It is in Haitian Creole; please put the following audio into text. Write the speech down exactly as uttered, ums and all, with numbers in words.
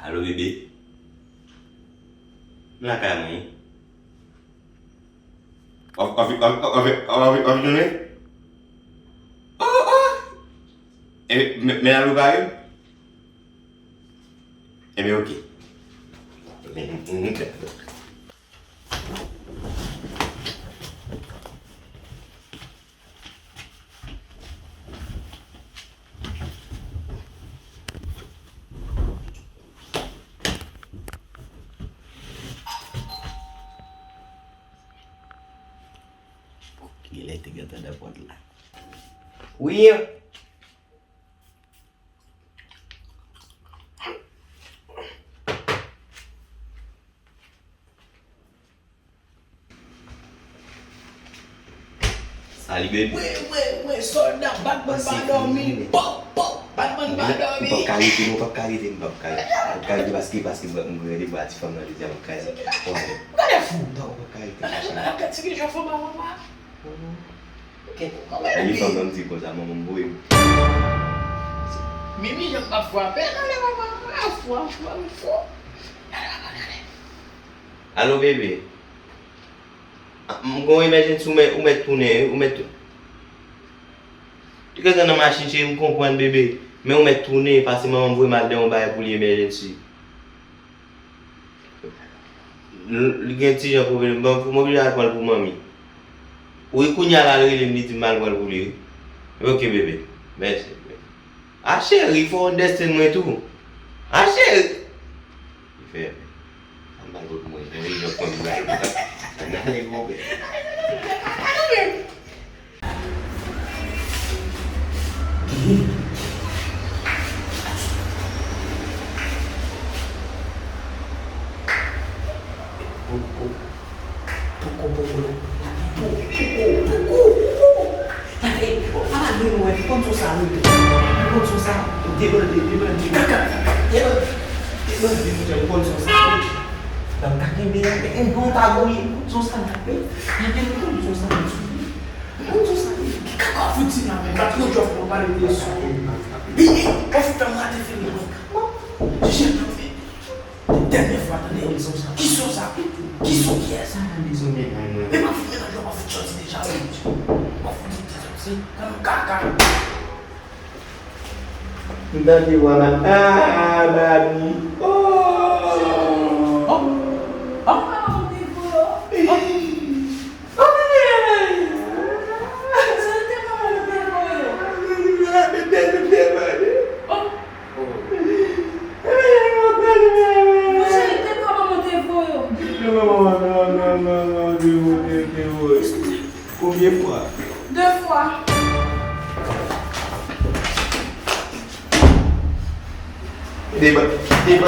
Alo, bebe? M lakay mwen. W ap, w ap, w ap, w ap, w ap, w ap vin jwenn mwen? Oh, oh! E, men, men alo, pare? Ebyen, oke. Genlè te gentan nan pòt la. Wi. Sali, baby. Wi, wi, wi, sòlda, Batman pa dòmi. Pòp, pòp, Batman pa dòmi. M p ap ka rete, non, m p ap ka rete, m p ap ka rete. M p ap ka rete paske, paske m gen randevou a ti fanm nan jodi a, m p ap ka rete. Gade fou. Non, m p ap ka rete, ma chérie. Gade ti ki jan fanm nan, mama. Li fanm nan m di konsa, manman m voye m. Mimi, jan m ap frape, gade mama, fou, fou, fou. Gade mama, gade. Alo, bebe. Ah, m gon emergency, ou mèt, ou mèt tounen, wi, ou mèt tou-, Li gentan nan machin, cheri, m konprann, bebe. Men ou mèt tounen, paske manman m voye m al dèyè yon bagay pou li emergency. L-, li gen ti jan pwoblèm. Bon, m oblije al pran l pou manmi. Wi, kounye a la, l rele m, li di m al pran l pou li, wi. Oke, bebe. Mèsi. A, cheri, fò w understand mwen tou. A, cheri! Li fè, sa m pral pran pou mwen. Mwen, li jan pran m la. Ann ale, bebe. Poko, poko, poko, poko, poko, poko. Gade, papa gen yon wè, konn son sa, wi. Konn son sa. Debande, debande. Kaka. Debande. Debande, monchè, konn son sa, wi. Nan ka kenbe la, men yon bon ta gouye, konn son sa, wi. Gade, konn son sa, wi. Konn son sa, wi. Ki kaka w fouti la, men? Bat yon jòf pou pale de sou. Bini, ou fè m rate fini, wi. Kaka. Jije nan fè. Dènyè fwa, tande. Ki son sa? Ki son sa? Ki son kiyès? Sa nan dezòmè nan mwen. Men m ap fout melanj la, m ap fout sòti deja, wi. M ap fout di sòti. Nan kaka. M tande vwa la. Ah, Babi. Oh! Oh! Oh, maman, te vre, oh! Oh! Konbyen fwa? De fwa. Deba, deba.